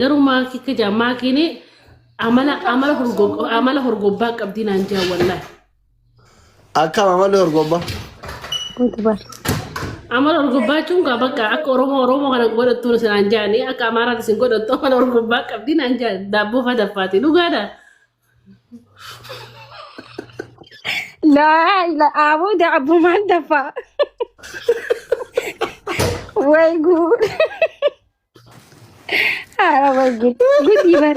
Garuu maakii akka jaa maakiin amala amala horgo amala horgobbaa qabdii naan jaa wallaahi. Akkam amalli horgobba. Guutu bar. Amala horgobbaa jechuun kaa bakka akka Oromoo Oromoo kana godhattu naan jaani akka Amaaraatti isin godhattu amala horgobbaa qabdii naan jaa daabboo fa daffaati dhugaadha. Laa ila aboo daabboo maal daffaa? Way guud. Haara way guud. Gudii bar.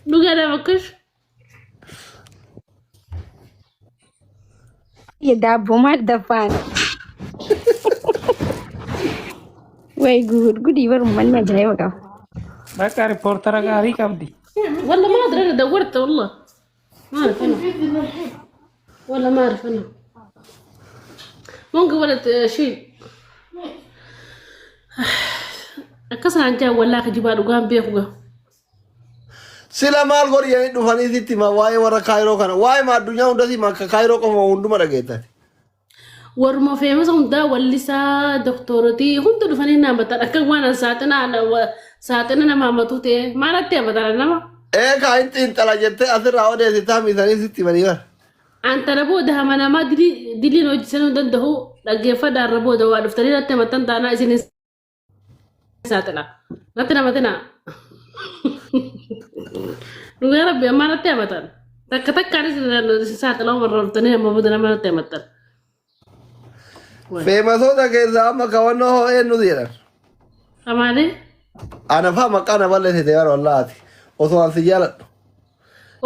Dhugaadha bakkush. Daabboo maal daffaan? Way guud. Gudii bar uummanni ajaa'iba qaba. Bakka riippoortara gaarii qabdi. والله ما ادري انا دورت والله ما اعرف انا والله ما اعرف انا ممكن ولد شيء akkasaan jaa wallaa kijibaa dhugaan beeku gaa. Sila maal godhi jedhanii dhufanii sitti hima waa'ee warra kaayiroo kana. Waa'ee ma addunyaa hundatti hima akka kaayiroo qofa hunduma dhageettan. Warruma feemasa hundaa wallisaa doktorotii hunda dhufanii na hamatan akka waan an saaxina saaxina nama hamatu ta'e maalatti hamatan nama. Ee kaa hin xiinxala jettee asirraa odeessitaa miisanii sitti himanii bara. An tana booda hamanamaa diliin hojjetanuu hin danda'u dhaggeeffadhaa irra booda waa dhuftanii natti hamatan taanaa isin hin saaxila. Natti namatina. Dhugaa rabbi ammaa natti hamatan. Takka takkaanis isin saaxila warra dhuftanii amma booda nama natti hamatan. Feemasoota keessaa amma kawannoo hoo eenyu jedhan. Amaali? Ana faa maqaa na balleessite bara wallaati. Osoo an si jaaladhu.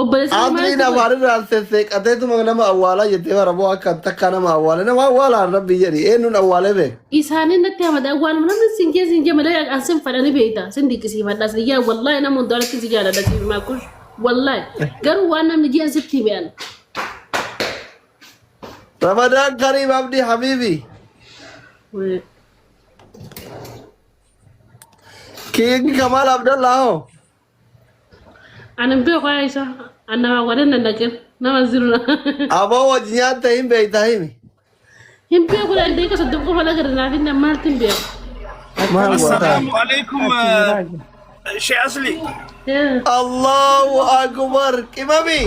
Obboleessi kee maal Asliin si godhe? afaan irraa sesseeqateetuma nama awwaalaa jettee bara moo akka takka nama awwaale nama awwaalaan rabbi jedhi eenyuun awwaalee beeka. Isaanii natti hamata awwaaluma namni sin jee sin jee malee an sin fadhani beekta sin dinqisiifadha sin yaa wallaahi nama hundaa alatti si jaaladha si maakush wallaahi garuu waan namni ji'an sitti hime an. Ramadaan Kariim Abdii Habiibi. King Kamal Abdallah hoo. Ani hin beeku yaa isa. An namaa godhan nan dhaqin. Nama ziru. Aboo wajji nyaatte hin beektaa himi. Hin beeku dhaan deeqa soddom qofa lagarra naaf hin maalti hin beeku. Maal gootaa? Assalaamu alaikum Shee Asli. Allahu Akbar qimami.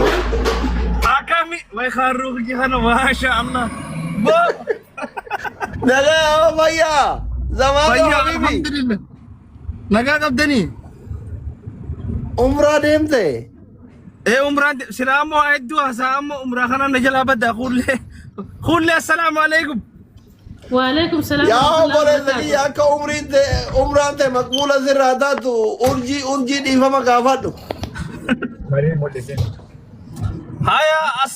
Akami way khaaruu kiyya kana maasha Allah. Bo Nagaa hoo fayyaa. Zamaanoo fayyaa habibi. alhamdulillah. Nagaa qabdanii? Umraa deemte. Ee umraan silaa ammoo waa hedduu haasaa ammoo umraa kana na jalaa baddaa kuullee. Kuullee assalaamu alaikum. Waalaikum salaam Yaa warahmatullahi obboleessa wabarakatuh. kiyya akka umriin ta'e umraan ta'e maqbuula sirraa taatu urjii urjii dhiifama gaafadhu. Haya as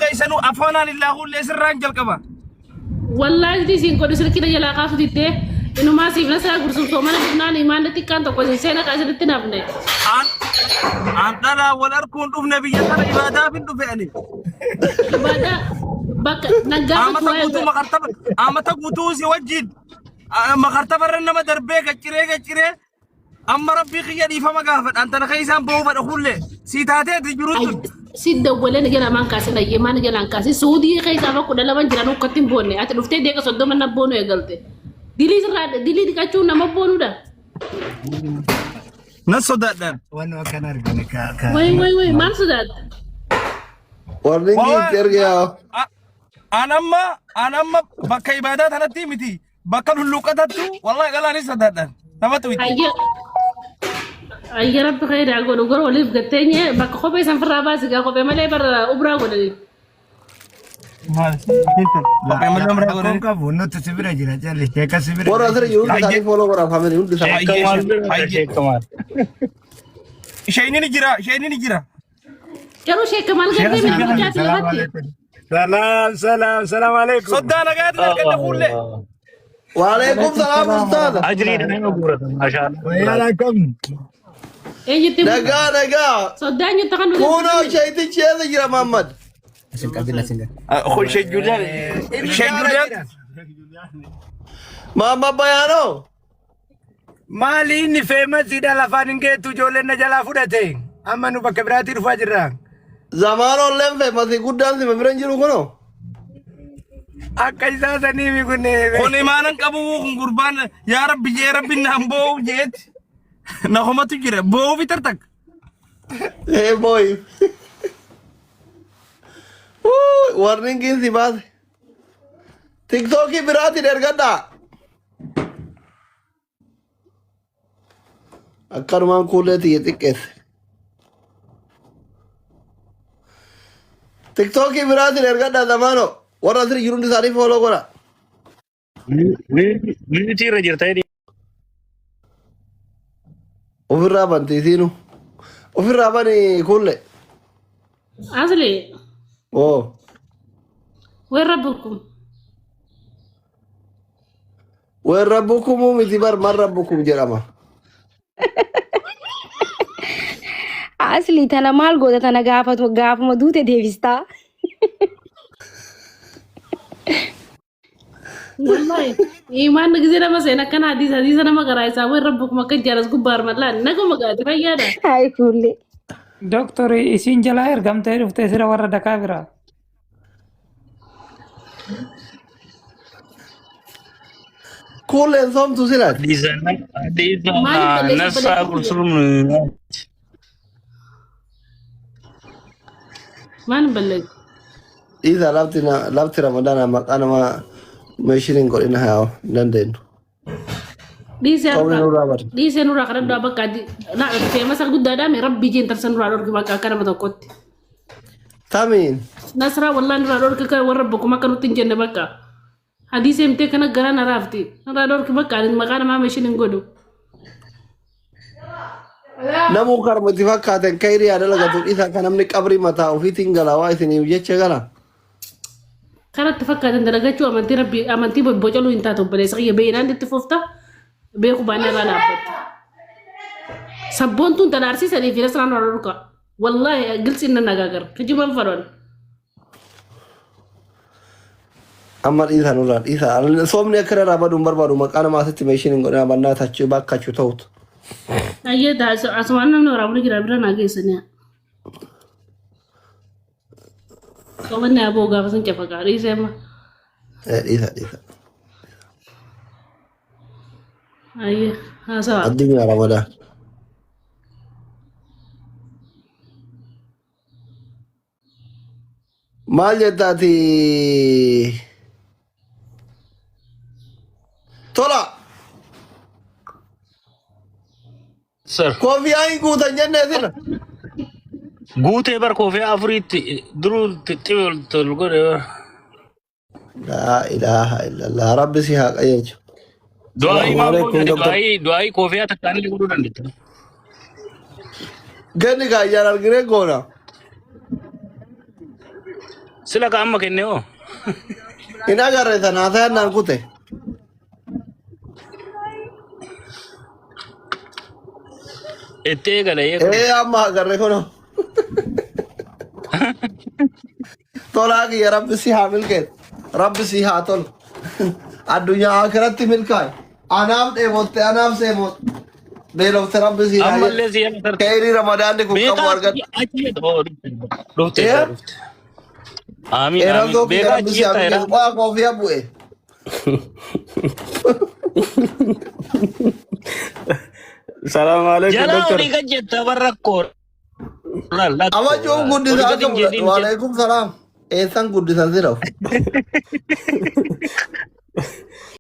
keessanuu afoonaan illaa kuullee sirraan jalqaba. Wallaahi isii siin godhu silkii na jalaa kaasu diddee inumaa siif na saa gursumsoo mana dhufnaan imaanni xiqqaan tokko isin seena kaa isinitti nafne. An an dhalaa wal arkuun dhufne biyya kana ibaadaaf hin dhufe ani. Ibaadaa bakka naggaafatu Amata waa'ee guutuu makartaba amata guutuu si wajjin makartaba irra nama darbee gacciree gacciree Amma rabbii kiyya dhiifama gaafadha. An tana keessaan bahuu fedha kullee. Sii taateeti jiruun tun. Si dawwalee na jalaa maan kaasin ayyee maan jalaan kaasin suudii keessaa bakka 12 jiran ukkatti hin boonne ati dhuftee deeqa 30 na boonu eegalte. Dilii sirraa dilii dhiqachuun nama boonuudha. Nan sodaadhaan. Waan akkana argine ka ka. Way way way maal sodaatta? Warri itti erge yaa. An amma an amma bakka ibaadaa tanatti miti. Bakka lulluuqqatattu wallahi dhalaanis sodaadhaan. Nama tuqti. Ayya ayya rabbi khayraa godhu gara waliif gatteenye bakka kophee san firraa baasi gaa kophee malee bara ubraa godhani. Maal? Kophee malee umraa Rakkoon godhani. qabu nuti si bira jira calli sheeka si bira Warra asirra jiru hundi Hayyee. isaanii follow godhaa family hundi isaanii. Hayyee. Kamaal bira Hayyee. sheek Kamaal. Isheen ni jira. Isheen ni jira. Garuu sheekka maal Sheekh gartee Asii mina galan. bulchaati Salaam lafatti. alaikum. Salaam salaam salaam alaikum. Soddaa nagaatiin argadha kuullee. Waalaikum salaam ustaaza. Ajriidha nama guurata maashaallah. Fayyaan akkam? Eenyutti Nagaa nagaa. soddaa eenyutti kan nuti Kunoo sheetichi eessa jira Muhammad? Asin qabin asin qabin. Sheekh Julian. Sheekh Julian. Muhammad Bayaanoo. Maali inni feemasiidha lafaan hin geettu ijoolleen na jalaa fudhate. Amma nu bakka biraatii dhufaa jirra. Zamaanolleen feemasii guddaan sima bira hin jiru kunoo. Akka isaa sanii kun. Kun imaanan qabu kun gurbaan yaa rabbi jee rabbi naan boo'u jeeti. Na homatu jira boo'uu fi tartak. Hey boy. Warningiin si baase. Tiktookii biraatiin ergadhaa. Akkanumaan kuulee tiyya xiqqeesse. Tiktookii biraatiin ergadhaa zamaano. Warra asirra jiru hundi isaanii fooloo godha. Miyuutii irra jirta jedhi. Ofirraa banti isiinu. Ofirraa bani kuulle. Asli Oo. وين ربكم؟ Ween rabbukumuu miti bar man rabbukum jedhama. Asli tana maal goota tana gaafatu gaafuma duute deebistaa. Wallahi imaan gisee nama seen akkana hadiisa hadiisa nama garaa isaa وين ربكم akka jaalas gubbaa armallaan naguma gaati fayyaadha. Hayi kuullee. Doktori isiin jalaa ergamtee dhuftee sira warra dakaa biraa. Kuulleen soomtu silaati. Hadiisa Maaliif balleessa nafsaa balleessa? qulsulum. Maaliif balleessa? Dhiisa lafti lafti ramadaana maqaa nama meeshiin hin godhina haa hin dandeenyu. Dhiisee Soomni nurraa bada. Dhiisee nurraa kadhadhaa bakka feemasa guddaadhaa mee rabbii jeen tarsa nurraa dhorki bakka akka nama tokkotti. Tamiin. Nasraa wallahi nurraa dhorki kan warra bokkuma akka nutti hin jenne bakka. Hadiisee himtee kana garaa na raafti. Nurraa dhorki bakka ani maqaa namaa meeshiin hin godhu. Namuu karma itti fakkaaten kayrii haa dalagatu dhiisa kan namni qabrii mataa ofiitiin gala waa isiniif jecha gala. Kanatti fakkaatan dalagachuu amantii rabbii amantii bocoluu hin taatu obboleessa kiyya beeynaan itti fufta beeku baannee irraa dhaabbatta. Sabboontuun tana arsiisanii fi nasraan warra dhorka. Wallaahi gilsi nan nagaagar kijiban fadhan. Amma dhiisa nurraa dhiisa. Soomni akka irraa badu hin barbaadu maqaa namaa asitti meeshiin hin godhina bannaa tachuu bakkachuu ta'utu. Ayyee asumaan namni waraabni jira bira naa geessanii. Soomni aboo gaafa sun cafaqaa dhiisee amma. Dhiisa dhiisa. Ayyee haasawaa. Addunyaa Ramadaan. Maal jettaati? Tola. Sir. Koofiyaa hin guutan jennee sila. Guutee bar koofiyaa afuriitti duruu xixiqqoo ol godhe. Laa ilaaha illallah. Rabbi si haa qajeelchu. Du'aayii Salaamu maal alaikum goone doktor. du'aayii du'aayii koofiyaa takkaan illee godhuu dandeetta. Ganni kaa ijaan arginee goona. Sila ka amma kenne hoo. Hin agarre sana haasayaan naan kute. Itti eegale eegale. Ee amma agarre kuno. Tolaa kiyya rabbi si haa milkeessu. Rabbi si haa tolu. Addunyaa akiratti milkaa'i. Anaaf dheebotte anaaf seebotte. Beelofte rabbi si haa jedhu. Ammallee si yana tarti. Kayrii ramadaanni kun qabu Beekaa argadhu. achi oh, dhufte Ee dhufte. Amiin amiin. Eeramtoo kiyya Beekaa rabbi achi si haa jettaa milkeessu. jira. Waa koofiyaa bu'e. Salaam alaikum Jalaa doktor. olii gad jetta warra rakkoo. Laal lakkoo. Amachuun Olii guddisa gad akka hin fudhadhu. jedhin jedhu. Waalaikum salaam. Eessan guddisan siraf.